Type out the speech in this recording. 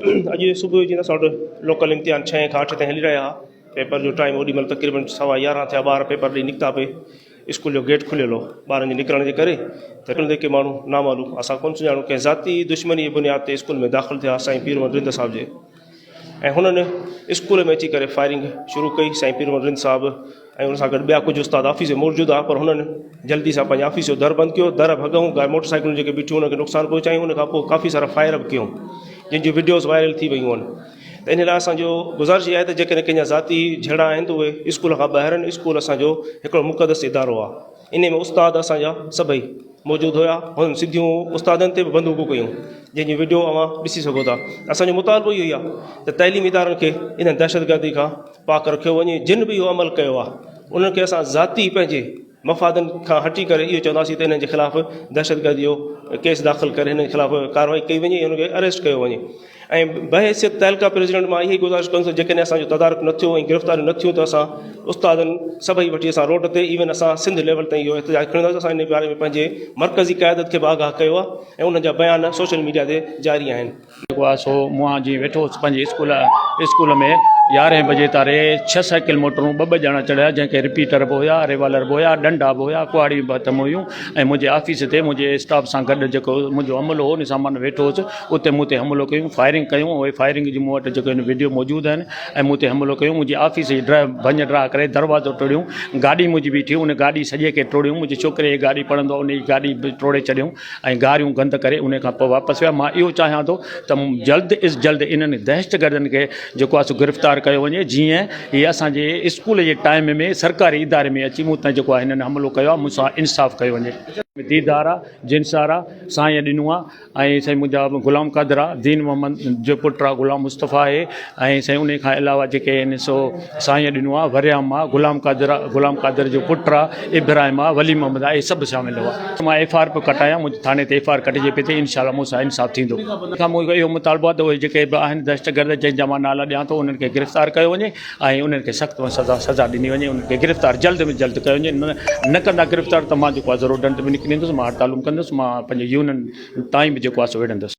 اڄ صبح جو جيئن اسان وٽ لوڪل امتحان ڇهين کان اٺ تائين هلي رهيا ها پيپر جو ٽائيم اوڏي مهل تقريبن سوا يارهن ٿيا ٻار پيپر ڏئي نڪتا پئي اسڪول جو گيٽ کليل هو ٻارن جي نڪرڻ جي ڪري ته ڪي ماڻهو نامعلوم اسان ڪونه سڃاڻون ڪنهن ذاتي دشمني جي بنياد تي اسڪول ۾ داخل ٿيا سائين پير محمد رند صاحب جي ۽ هنن اسڪول ۾ اچي ڪري فائرنگ شروع ڪئي سائين پير محمد رند صاحب ۽ ان سان گڏ ٻيا ڪجهه استاد آفيس ۾ موجود هئا پر هنن جلدي سان پنهنجي آفيس جو در بند ڪيو در ڀڳئون موٽر سائيڪلون جيڪي بيٺيون انهن کي نقصان پهچايون ان کان پوء ڪافي سارا فائر به ڪيون جن جون وڊيوز وائرل ٿي ويون آهن ته ان لاء اسانجو گذارش اها آهي ته جيڪڏهن ڪنهن جا ذاتي جهيڙا آهن ته اهي اسڪول کان ٻاهر آهن اسڪول اسانجو هڪڙو مقدس ادارو آهي ان ۾ استاد اسانجا سڀئي موجود هيا هنن سڌيون استادن تي به بندوقون ڪيون جنهن جون وڊيو اوهان ڏسي سگهو ٿا اسانجو مطالبو اهو ئي آهي ته تعليمي ادارن کي انهن دهشتگردي کان پاڪ رکيو وڃي جن به اهو عمل ڪيو آهي انهن کي اسان ذاتي پنهنجي مفادن کان هٽي ڪري اهو چونداسين ته انهن جي خلاف دهشتگردي جو ڪيس داخل ڪري هنن جي خلاف ڪارروائي ڪئي وڃي ۽ انهن کي اريسٽ ڪيو وڃي ۽ بحيثيت تعلقه پريزيڊنٽ مان اهي گذارش ڪندس جيڪڏهن اسان جو تدارڪ نه ٿيو ۽ گرفتاريون نه ٿيون ته اسان استادن سڀئي وٺي اسان روڊ تي ايون اسان سنڌ ليول تائين اهو احتجاج کڻنداسين اسان ان باري ۾ پنهنجي مرڪزي قيادت کي به آگاهه ڪيو آهي ۽ انهن جا بيان سوشل ميڊيا تي جاري آهن. جيڪو آهي سو مان جيئن ويٺو هوس پنهنجي اسڪول اسڪول ۾ يارهين بجي تاري ڇهه سائيڪل موٽرون ٻه ٻه ڄڻا چڙهيا جنهن کي رپيٽر به هيا ريوالر به هيا ڏنڊا به هيا ڪهاڙيون به هٿ ۾ هيون ۽ منهنجي آفيس تي منهنجي اسٽاف سان گڏ جيڪو منهنجو عملو هو ان سان مان ويٺو هوس اتي مون تي حملو ڪيون فائرنگ ڪيون اهي فائرنگ جي مون وٽ جيڪو آهن وڊيو موجود آهن ۽ مون تي حملو ڪيون منهنجي آفيس جي ڊر ڀڃ ڊاهه ڪري دروازو ٽوڙيون گاڏي منهنجي بيٺي ان گاڏي سڄي کي ٽوڙيون منهنجي ڇوڪري جي گاڏي پڙهندو ان جي گاڏي به ٽوڙي ڇڏيون ۽ گاريون گند ڪري انهي کان پوء واپس ويا مان اهو چاهيان ٿو ته جلد از جلد انهن دهشتگردن کي جيڪو آهي سو گرفتار ڪيو وڃي جيئن هي اسان جي اسڪول جي ٽائيم ۾ سرڪاري اداري ۾ اچي مون تان جيڪو آهي هنن حملو ڪيو آهي مون سان انصاف ڪيو وڃي. ديدار آ جنسار آ سائين ڏنو آ ۽ سائين منهنجا غلام قادر آ دين محمد جو پٽ آ غلام مصطفيٰ آهي ۽ سائين انهي کان علاوه جيڪي آهن سو سائين ڏنو آ وريام آ غلام قادر آ غلام قادر جو پٽ آ ابراهيم آ ولي محمد آ اهي سڀ شامل هئا مان ايف I R پيو ڪٽايان منهنجي ٿاڻي تي ايف I R ڪٽجي پئي ٿي انشاء الله مون سان انصاف ٿيندو ان کان مون کي اهو مطالبو آ ته اهي جيڪي به آهن دهشتگرد جن جا مان نالا ڏيان ٿو انهن کي گرفتار ڪيو وڃي ۽ انهن کي سخت ۾ سزا سزا ڏني وڃي انهن کي گرفتار جلد ۾ جلد ڪيو وڃي نه ڪندا گرفتار ته مان جيڪو آ ضرور ڊنڊ ۾ نڪري ايندس مان هڙتالون ڪندس مان پنهنجي يونين تائين به جيڪو آ سو وڙهندس.